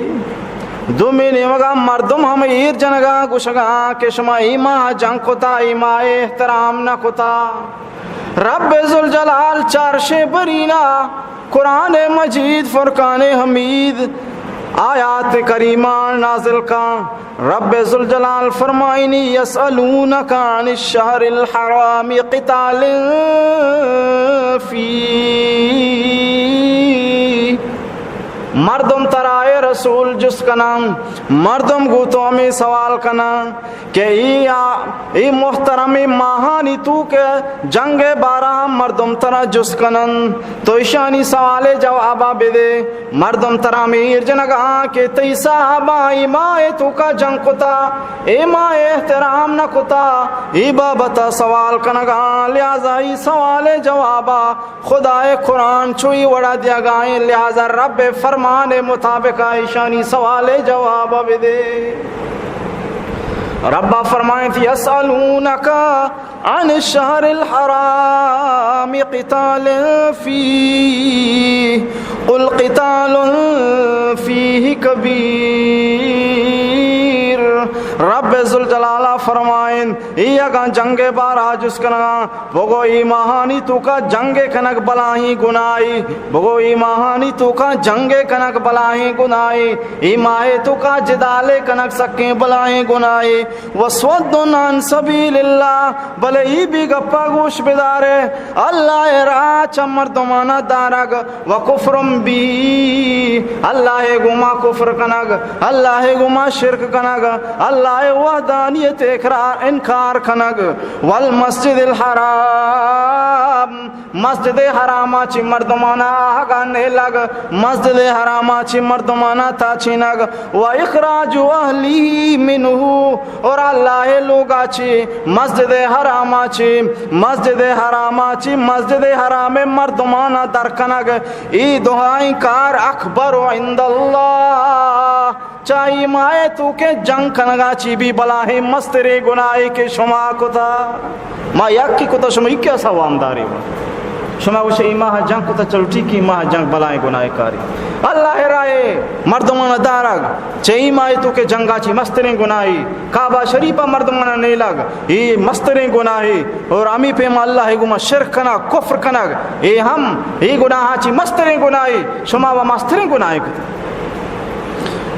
دومی نیمگا مردم ہم ایر جنگا گوشگا کہ شما ایما جنگ کتا، ایما احترام نہ کتا۔ رب ذوالجلال چارشیں برینا قرآن مجید فرقان حمید آیات کریمان نازل کن۔ رب ذوالجلال فرمائنی، یسألونک عن الشهر الحرام قتال فيه۔ مردم ترا اے رسول جست کناں، مردم گوں تو ہمے سوال کناں کہ اے آ، اے محترمیں ماہانی توک ءَ جنگ ءِ بارہ ءَ مردم ترا جست کننت، تو ایشانی سوال ءِ جواب ءَ بدے۔ مردم ترا ہمے ایر جنگ ءَ آں کہ تئی صحابہ اے ماہ ءِ توک ءَ جنگ کتا، اے ماہ ءِ احترام نہ کتا، اے بابت ءَ سوال کنگ ءَ آں، لہذا اے سوال ءِ جواب ءَ خدائے قرآن چو اے وڑا دیگا ایں، لہذا رب ءِ فرمان ءِ مطابق ایشانی سوال ءِ جواب بدے۔ رب فرمائیت، یسألونک عن الشهر الحرام قتال فيه قل قتال فيه كبير۔ رب ذوالجلال فرمائیں، اے اگاں جنگ ءِ بارہ ءَ جست کنگا، بگو اے ماہانی توکا جنگ ءِ کنگ بلاہیں گناہے، بگو اے ماہانی توکا جنگ ءِ کنگ بلاہیں گناہے، اے ماہ ءِ توکا جدال ءِ کنگ سکیں بلاہیں گناہے۔ وصد عن سبیل اللہ، بلے اے بی گپا گوش بدارے، اللہ ءِ راہ چہ مردمانا دارگ، وکفر بہ، اللہ ءِ گوما کفر کنگ، اللہ ءِ گوما شرک کنگ، اللہ ءِ وحدانیت ءِ اقرار، انکار کنگ، والمسجد الحرام، مسجد حراما چی مردمانا آہگا نیلگ، مسجد حراما چی مردمانا تاچینگ، واخراج اہلہ منہ، اور اللہ ءِ لوگا چی، مسجد حراما چی، مسجد حراما چی، مسجد حرام ءِ مردمانا در کنگ، اے دہائیں کار اکبر عند اللہ، چہ اے ماہ ءِ توکا جنگ کنگا چی بی بلاہیں مستریں گناہے کہ شما کتا۔ ما یکے کتا، شما ایکے اسا وامدارے با۔ شما گوشے اے ماہ جنگ کتا، چلو ٹھیک، اے ماہ جنگ بلاہیں گناہ کاری۔ اللہ ءِ راہ ءَ مردمانا دارگ، چہ اے ماہ ءِ توکا جنگا چی مستریں گناہے، کعبہ شریفا مردمانا نیلگ، اے مستریں گناہے، اور ہمے پیما اللہ ءِ گوما شرک کنگ، کفر کنگ، اے ہم اے گناہاں چی مستریں گناہے، شما و مستریں گناہے کتا۔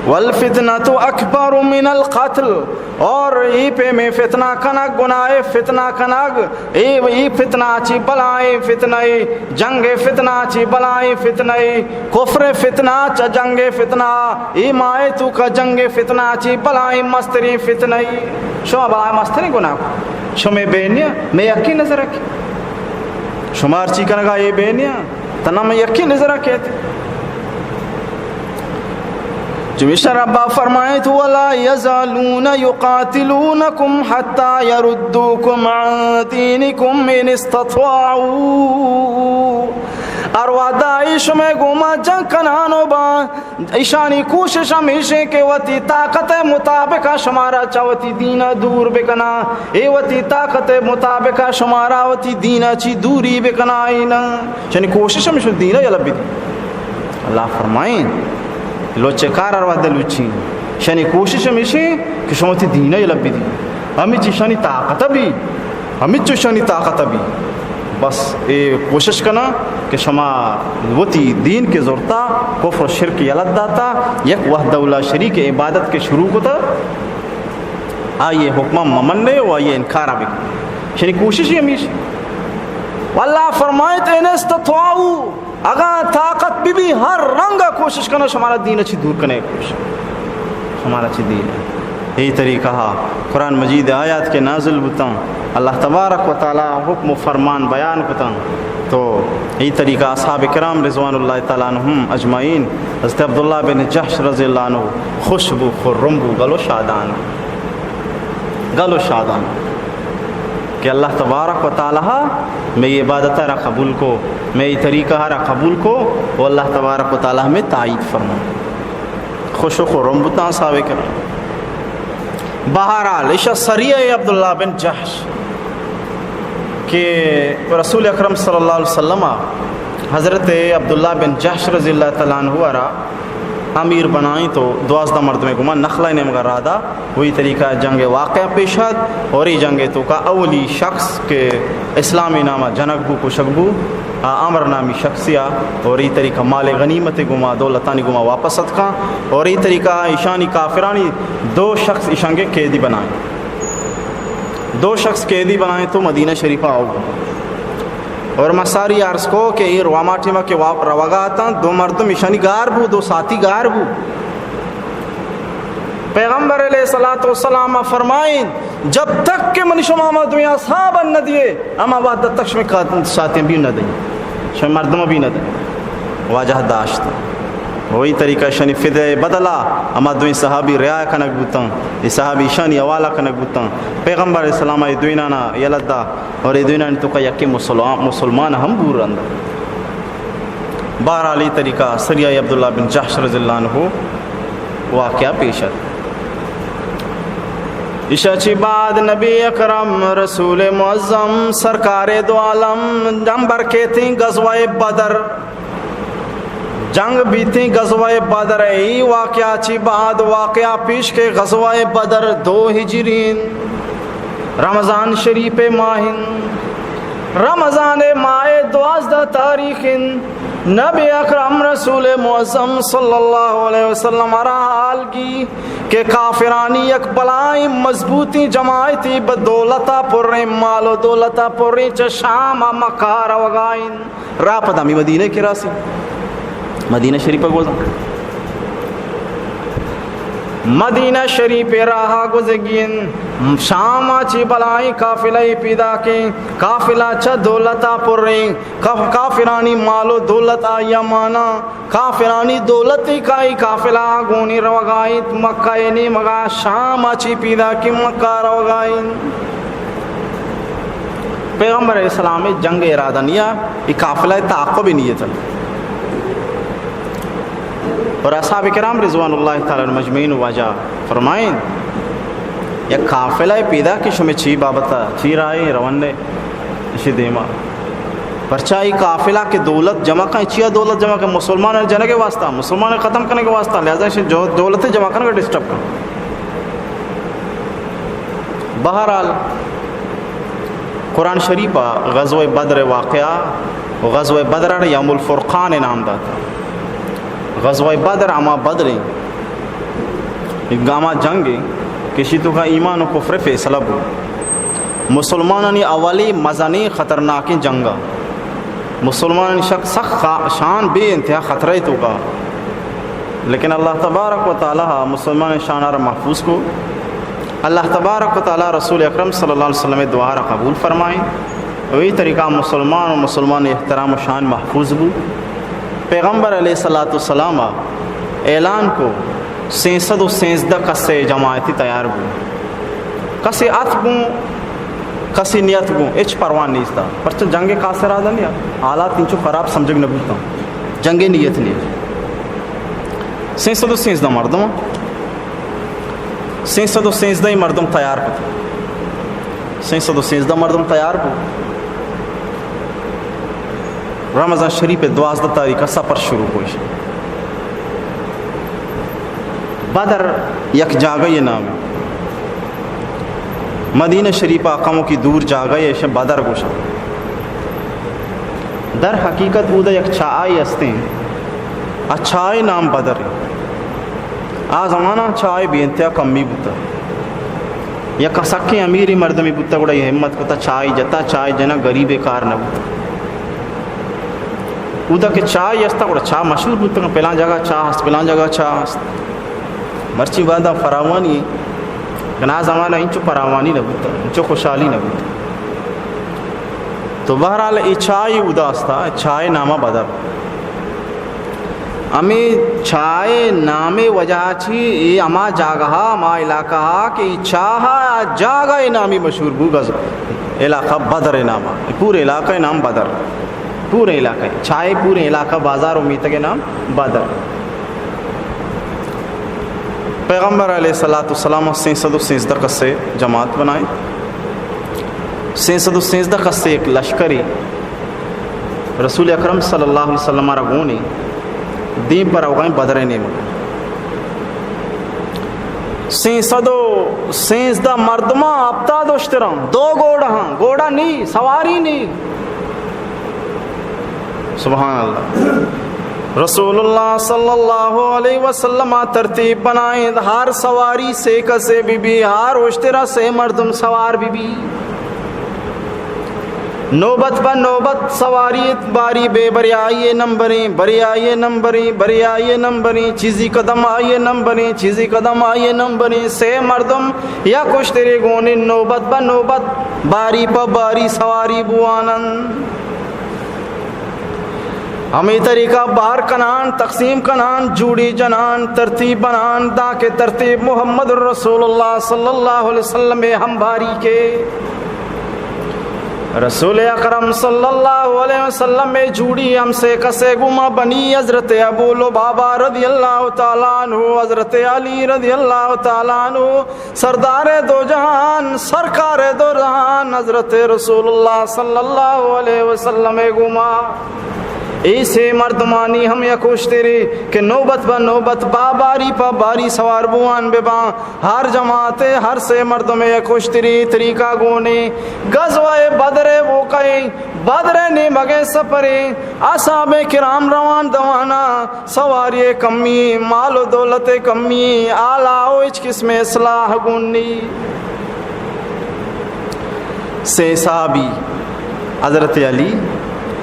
والفتنة أكبر من القتل، اور اے پیمیں فتنہ کنگ گناہ، فتنہ کنگ، اے، اے فتنہ چی بلاہیں فتنہ، جنگ فتنہ چی بلاہیں فتنہ، کفر فتنہ چہ جنگ فتنہ، اے ماہ ءِ توکا جنگ فتنہ چی بلاہیں مستریں فتنہ۔ شما بلاہیں مستریں گناہ، شما بینیا، مئے یکیں نظر ءَ کہ شما ہرچی کنگا اے بینیا۔ تنا من یکیں نظر ءَ کیت۔ چمیشا ربا فرمائیت، ولا یزالون یقاتلونکم حتی یردوکم عن دینکم ان استطاعوا۔ ہر وہدا اے شمئے گوما جنگ کنان و باں، ایشانی کوشش ہمیش ایں کہ وتی طاقت ءِ مطابق شمارا چہ وتی دین ءَ دور بکناں، اے وتی طاقت ءِ مطابق شمارا وتی دین ءَ چی دوری بکنائیناں۔ ایشانی کوشش ہمیش ایں دین ءَ یلہ بدی۔ اللہ فرمائیں، لوچے کار ہر وہد لوچی۔ ایشانی کوشش ہمیش ایں کہ شما وتی دین ءَ یلہ بدی۔ ہمے چی ایشانی طاقت بی، ہمچو ایشانی طاقت بی۔ بس اے کوشش کناں کہ شما وتی دین کہ زرتا، کفر و شرک یلہ داتا، یک وحدہ لا شریک عبادت کہ شروع کتا، آئی ءِ حکماں ممنے و آئی ءِ انکار بکن۔ ایشانی کوشش ہمیش۔ واللہ فرمائیت، ان استطاعوا، اگاں طاقت بہ بی، ہر رنگ ءَ کوشش کناں شمارا دین ءَ چی دور کنگ ءِ کوشش، شمارا چی دین ءَ۔ اے طریقہ ءَ قرآن مجید ءِ آیات کہ نازل بوتاں، اللہ تبارک و تعالی حکم و فرمان بیان کتاں، تو اے طریقہ اصحاب کرام رضوان اللہ تعالی عنہم اجمعین، حضرت عبداللہ بن جحش رضی اللہ عنہ خوش بو، خرم بو، گل و شادان، گل و شادان کہ اللہ تبارک و تعالی مئے عبادت ءَ را قبول کو، مئے طریقہ ءَ را قبول کو، و اللہ تبارک و تعالی مئے تائید فرمائے۔ خوش و خرم بوتاں اصحاب کرام۔ بہرحال، ایشا سریہ عبداللہ بن جحش کہ رسول اکرم صلی اللہ علیہ وسلم ءَ حضرت عبداللہ بن جحش رضی اللہ تعالی عنہ ءَ را امیر بنائیں تو دوازدہ مردمے گما نخلہ نیمگا رادا وہی طریقہ جنگ واقعہ پیش آت اور اے جنگ توکا اولی شخص کہ اسلام نامہ جنگ بو، کشگ بو، آ عمر نامی شخصی آ، اور اے طریقہ مال غنیمت گما، دولتانی گما واپس اتکاں، اور اے طریقہ ایشانی کافرانی دو شخص ایشانگے قیدی بنائیں۔ دو شخص قیدی بنائیں تو مدینہ شریف آؤ۔ اور ما ساری عرض کو کہ اے رواما ٹیما کہ وا-، روگا اتاں، دو مردم ایشانی گار بو، دو ساتھی گار بو۔ پیغمبر علیہ الصلوۃ والسلام فرمائیں، جب تک کہ من شما ما دوئیں اصحاب نہ دیے، اما وعدہ تک شما کا-، ساتھی بھی نہ دیں، شما مردم بھی نہ دیں۔ واجہ داشت۔ وہی طریقہ شنی فدے بدلا اما دوئیں صحابی رعایا کنگ بوتاں، اے صحابی شانی حوالہ کنگ بوتاں۔ پیغمبر علیہ السلام اے دوئینانا یلہ دا اور اے دوئینانی توکا یکے مسلمان، مسلمان ہم بور رند۔ بہرحال، اے طریقہ سریہ عبداللہ بن جحش رضی اللہ عنہ واقعہ پیش ات۔ ایشا چی بعد نبی اکرم رسول معظم سرکار دو عالم دم برکیتیں غزوہ بدر۔ جنگ بیتیں غزوہ بدر، ای واقعہ چی بعد واقعہ پیش کے غزوہ بدر دو ہجرین، رمضان شریف ماہن، رمضان ماہ دوازدہ تاریخن، نبی اکرم رسول معظم صلی اللہ علیہ وسلم را حال گی کہ کافرانی یک بلائیں مضبوطیں جماعتی بہ دولتا پریں، مال و دولتا پریں، چہ شام مکہ روگائن۔ راہ پدا ہمے مدینہ ء کرا سی، مدینہ شریف ء گوزاں۔ مدینہ شریف ء راہ ء گوزگی انت۔ شام ء چی بلائیں قافلہ ء پیداکیں، قافلہ چہ دولت ء پریں، کف-، کافرانی مال و دولت آئی ء مانا، کافرانی دولت ء کائی قافلہ ء گونی روگا انت، مکہ ء نیمگا شام ء چی پیداکیں مکہ روگا انت۔ پیغمبر علیہ السلام ء جنگ ء ارادہ نیا، اے قافلہ ء تعاقب ء نیت انت۔ اور اصحاب کرام رضوان اللہ تعالی علیہم اجمعین واجہ فرمائیں، یک قافلہ ء پیدا کہ شمے چی بابت ء چی رائے رونے اشی دیما۔ پرچا اے قافلہ کہ دولت جمع کن، چیا دولت جمع کن؟ مسلمان جنگ ء واسطہ، مسلمان ختم کرنے کے واسطہ، لہذا اشی جو دولت جمع کرنے کا ڈسٹرب کن۔ بہرحال، قرآن شریف ء غزوہ بدر ء واقعہ و غزوہ بدر ء یوم الفرقان ء نام داتا۔ غزوہ بدر ہما بدر انت، ہما جنگ انت کہ اشی توکا ایمان و کفر فیصلہ بو۔ مسلمانانی اولی مزنیں خطرناکیں جنگ ء۔ مسلمانانی شک سخ خا-، شان بے انتہا خطرہ ء توکا، لیکن اللہ تبارک و تعالی مسلمان شان ء را محفوظ کو۔ اللہ تبارک و تعالی رسول اکرم صلی اللہ علیہ وسلم ء دعا را قبول فرمائیں۔ وہی طریقہ مسلمان و مسلمان احترام و شان محفوظ بو۔ پیغمبر علیہ الصلوۃ والسلام اعلان کو، سینسد و سینزدہ کسے جماعتی تیار بو۔ کسے ات گوں، کسے نیت گوں، ہچ پرواہ نیستا۔ پرچہ جنگ خاص ارادہ نیا، حالات انچو خراب سمجھگ نہ بوتاں۔ جنگ نیت نیا۔ سینسد و سینزدہ مردم، سینسد و سینزدہ مردم تیار کت۔ سینسد و سینزدہ مردم تیار بو۔ رمضان شریف ء دوازدہ تاریخ ء سفر شروع کو۔ بدر یک جاگہ ء نام، مدینہ شریف ء کموکی دور جاگہ ء، ایش بدر گوشاں۔ در حقیقت اودا یک چاہے استیں، آ چاہے نام بدر۔ آ زمانہ چاہے بے انتہا کمی بوتا۔ یک سکیں امیریں مردمے بوتا، گڑا اے ہمت کتا، چاہے جتا، چاہے جنا، غریبے کار نہ بوتا۔ اودا کہ چاہے استا، گڑا چاہ مشہور بوتا، پلان جاگہ چاہ است، پلان جاگہ چاہ است۔ مرچی باندا فراوانی، گنا زمانہ انچو فراوانی نہ بوتا، انچو خوشحالی نہ بوتا۔ تو بہرحال اے چاہے اودا استا، چاہے نامہ بدر۔ ہمے چاہ ء نام ء وجہ چی اے ہما جاگہ ء، ہما علاقہ ء کہ اے چاہ ء جاگہ ء نامی مشہور بو، گز علاقہ بدر ء نام ء، پورے علاقہ ء نام بدر، پورے علاقہ ء چاہ ء پورے علاقہ بازار و میتگ ء نام بدر۔ پیغمبر علیہ الصلوۃ والسلام سینسد و سینزدہ کسے جماعت بنائیں، سینسد و سینزدہ کسے ایک لشکری رسول اکرم صلی اللہ علیہ وسلم ء را گونی دیم پر اوغائیں بدر ء نیمگ۔ سینسد و سینزدہ مردماں ہپتاد اشتراں، دو گوڑہاں، گوڑا نی، سواری نی۔ سبحان اللہ۔ رسول اللہ صلی اللہ علیہ وسلم ء ترتیب بنائیں، ہر سواری سے کسے بی بی، ہر اشترا سے مردم سوار بی بی۔ نوبت پہ نوبت سواری ات، باری بے، برے آئی ءِ نمبریں، برے آئی ءِ نمبریں، برے آئی ءِ نمبریں، چیزی قدم آئی ءِ نمبریں، چیزی قدم آئی ءِ نمبریں۔ سے مردم یک اشترے گون انت، نوبت پہ نوبت، باری پہ باری سواری بوان انت۔ ہمے طریقہ بار کنان، تقسیم کنان، جوڑی جنان، ترتیب بنان، داں کہ ترتیب محمد رسول اللہ صلی اللہ علیہ وسلم ءِ ہم باریکے۔ رسول اکرم صلی اللہ علیہ وسلم ءِ جوڑی ہم سے کسے گوما بنی، حضرت ابو لبابہ رضی اللہ تعالیٰ عنہ، حضرت علی رضی اللہ تعالیٰ عنہ، سردار دو جہان، سرکار دو جہان، حضرت رسول اللہ صلی اللہ علیہ وسلم ءِ گوما۔ اے سے مردمانی ہم یک اشترے کہ نوبت پہ نوبت، با باری پہ باری سوار بوان بباں۔ ہر جماعت ءِ ہر سے مردم ءِ یک اشتری طریقہ گون انت۔ غزوہ بدر ءِ موقع انت، بدر ءِ نیمگ ءِ سفر انت، اصحاب کرام روان دوان انت، سواری ءِ کمی، مال و دولت ءِ کمی، آلا و ہچ قسم ءِ اصلاح گون نی۔ سے صحابی حضرت علی،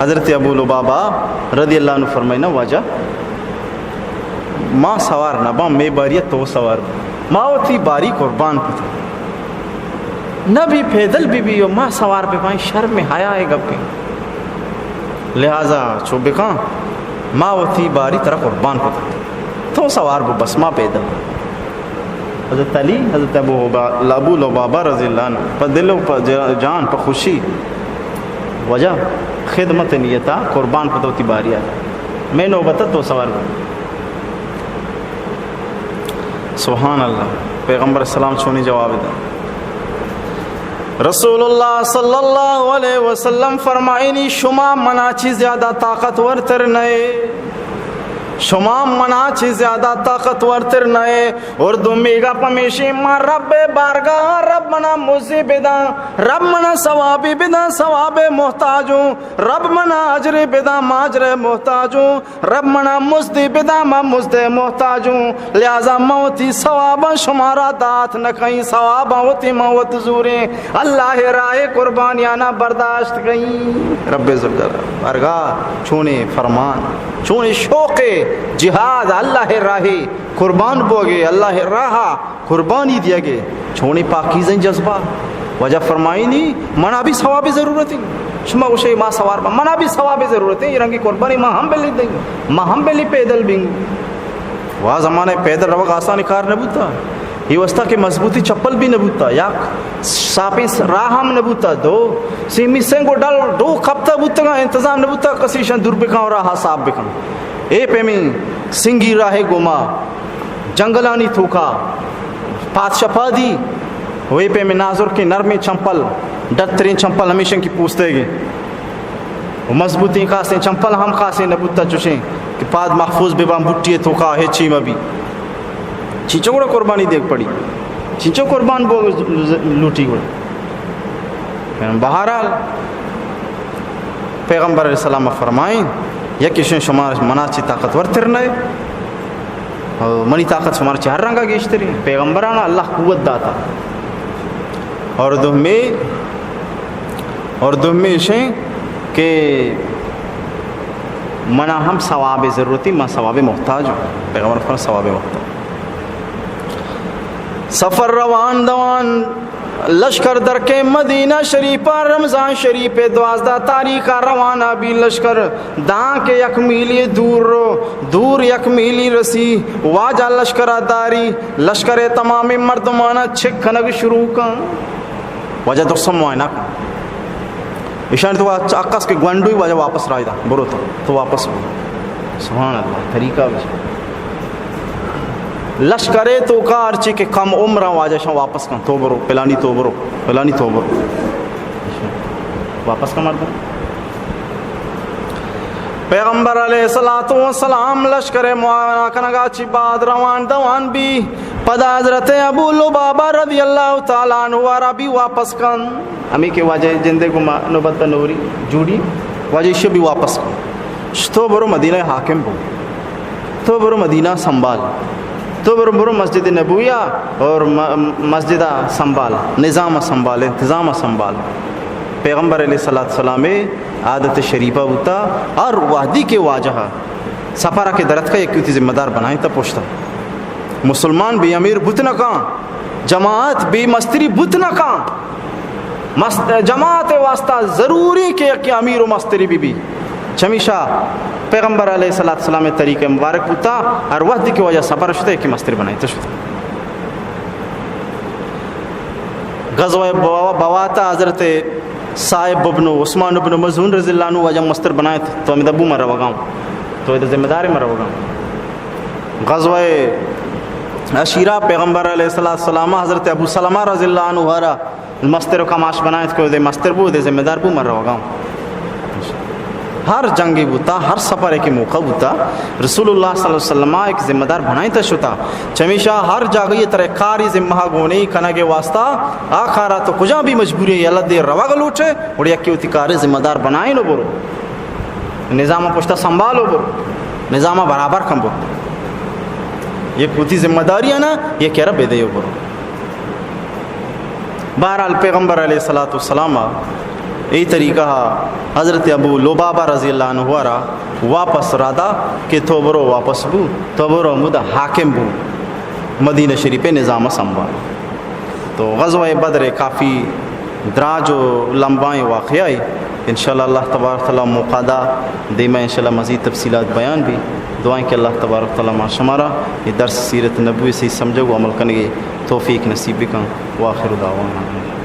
حضرت ابو لبابہ رضی اللہ عنہ فرمائنا، واجہ، ما سوار نہ باں، مے باری ءَ تو سوار بہ۔ ما وتی باری قربان کتگ۔ نہ بی پیدل بہ بی و ما سوار بہ باں، شرم حیا ءِ گپے۔ لہذا چو بکن، ما وتی باری ترا قربان کتگ۔ تو سوار بہ، بس ما پیدل۔ حضرت علی، حضرت ابو حبا-، ابو لبابہ رضی اللہ عنہ پہ دل و پہ ج-، جان، پہ خوشی، واجہ، خدمت نیتا قربان کتو تی باریا۔ میں نوبت تو سوار بہ۔ سبحان اللہ۔ پیغمبر السلام چونی جواب دا؟ رسول اللہ صلی اللہ علیہ وسلم فرمائنی، شما منا چی زیادہ طاقتور تر نئے، شما منا چی زیادہ طاقتور تر نئے۔ اور دومی گپ ہمیشی، ما رب بارگاہ، رب منا مزدی بداں، رب منا ثوابی بداں، ثواب محتاجوں، رب منا اجری بداں، ما اجر محتاجوں، رب منا مزدی بداں، ما مزد محتاجوں۔ لہذا ما وتی ثواباں شمارا دات نہ کئیں، ثواباں وتی ما وت زوریں، اللہ راہ قربانیانا برداشت کئیں۔ رب ذوالجلال بارگاہ چونیں فرمان، چونیں شوق جہاد، اللہ راہ قربان بوگے، اللہ راہ قربانی دیگے، چونیں پاکیزیں جذبہ۔ واجہ فرمائنی، منا بھی ثواب ضرورت ہے۔ شما گوشے ما سوار با، منا بھی ثواب ضرورت ہے۔ یہ رنگی قربانی ما ہم بلی دیں، ما ہم بلی پیدل بیں۔ وا زمانہ پیدل روگ آسان کار نہ بوتا۔ یہ واسطہ کہ مضبوطی چپل بھی نہ بوتا، یک ساپیں راہ ہم نہ بوتا، دو سیمی سنگ و ڈل ڈو کپتا بوتگا، انتظام نہ بوتا کسی شان دور بکن و راہ صاف بکن۔ اے پیمی سنگی راہ گوما جنگلانی توکا پاد شپادی، و اے پیمیں نازرکیں نرمیں چمپل، ڈتریں چمپل ہمیشن کی پوستگیں و مضبوطیں خاصیں چمپل ہم خاصیں نبوتا، چوشیں کہ پاد محفوظ ببان، بوٹی توکا ہچی مبی۔ چینچو گڑا قربانی دیگ پڑی، چینچو قربان بو لوٹی گڑا۔ بہرحال، پیغمبر علیہ السلام فرمائیں، یکیشن شما منا چی طاقتور تر نئے، اور منی طاقت شما چی ہر رنگا گیشتری۔ پیغمبرانا اللہ قوت داتا۔ اور دومی، اور دومی اشیں کہ منا ہم ثواب ضرورتی، من ثواب محتاج ہوں۔ پیغمبر فرمائیں ثواب محتاج۔ سفر روان دوان لشکر درکیں مدینہ شریف ءَ، رمضان شریف ءِ دوازدہ تاریخ ءَ روانہ بی لشکر، داں کہ یک میلی دور رو، دور یک میلی رسی، واجہ لشکر ءَ داری، لشکر ءِ تمامیں مردماناں چک کنگ شروع کن۔ واجہ درست معائنہ کن۔ ایشانی تو حق است کہ گونڈوی واجہ واپس راہ دا، برو تو، تو واپس برو۔ سبحان اللہ، طریقہ بچ۔ لشکرے توکا ہرچی کہ کم عمراں واجہ شان واپس کن، تو برو، پلانی تو برو، پلانی تو برو۔ واپس کن مردم۔ پیغمبر علیہ الصلوۃ والسلام لشکر معائنہ کنگا چی بعد روان دوان بی، پدا حضرت ابو لبابہ رضی اللہ تعالی عنہ وارا بی واپس کن۔ ہمیں کہ واجہ جندے گما نوبت نوری جوڑی، واجہ ایشی بی واپس کن۔ تو برو مدینہ حاکم بو، تو برو مدینہ سنبھال، تو برو، برو مسجد نبویہ اور م-، مسجد سنبھال، نظام سنبھال، انتظام سنبھال۔ پیغمبر علیہ الصلوۃ والسلام ءِ عادت شریفہ بوتا، ہر وہدی کہ واجہ سفر ءَ کہ درتکا یکے وتی ذمہ دار بنائینتا پشتا۔ مسلمان بے امیر بوت نہ کاں، جماعت بے مستری بوت نہ کاں۔ مست-، جماعت ءِ واسطہ ضروری کہ یکے امیر و مستری بہ بی۔ چمیشا پیغمبر علیہ الصلوۃ والسلام ءِ طریقہ مبارک بوتا، ہر وہدی کہ واجہ سفر شتا یکے مستر بنائینتا شتا۔ غزوہ بوا-، بواتا حضرت صائب ابن عثمان ابن مظعون رضی اللہ عنہ واجہ مستر بنائینت، تو ہمدا بو من روگاں، تو ادا ذمہ دار ئے من روگاں۔ غزوہ عشیرہ پیغمبر علیہ الصلوۃ والسلام حضرت ابو سلمہ رضی اللہ عنہ را مستر و کماش بنائینت کہ ادا مستر بو، ادا ذمہ دار بو من روگاں۔ ہر جنگے بوتا، ہر سفرے کہ موقع بوتا، رسول اللہ صلی اللہ علیہ وسلم ءَ یک ذمہ دار بنائینتا شتا۔ چمیشا ہر جاگہے ترا کارے ذمہ ءَ گون ایں کنگ ءِ واسطہ، آ کارا تو کجا بھی مجبوری ئے، یلہ دے روگ لوٹ ئے، گڑا یکے وتی کار ءِ ذمہ دار بنائین و برو۔ نظام ءَ پشتا سنبھال و برو۔ نظام ءَ برابر کن برو۔ یک وتی ذمہ داری ئے نا، یکے را بدے و برو۔ بہرحال پیغمبر علیہ الصلوۃ والسلام ءَ اے طریقہ ءَ حضرت ابو لبابہ رضی اللہ عنہ ءَ را واپس را دا کہ تو برو، واپس بو، تو برو ہمودا حاکم بو، مدینہ شریف ءِ نظام ءَ سنبھال۔ تو غزوہ بدر کافی دراج و لمبائیں واقعہ ئے۔ انشاءاللہ اللہ تبارک و تعالیٰ موقع دا، دیما انشاءاللہ مزید تفصیلات بیان بی۔ دعائیں کہ اللہ تبارک و تعالیٰ ما شمارا اے درس سیرت نبوی صحیح سمجھگ و عمل کنگ ءِ توفیق نصیب بکن۔ وآخر دعوانا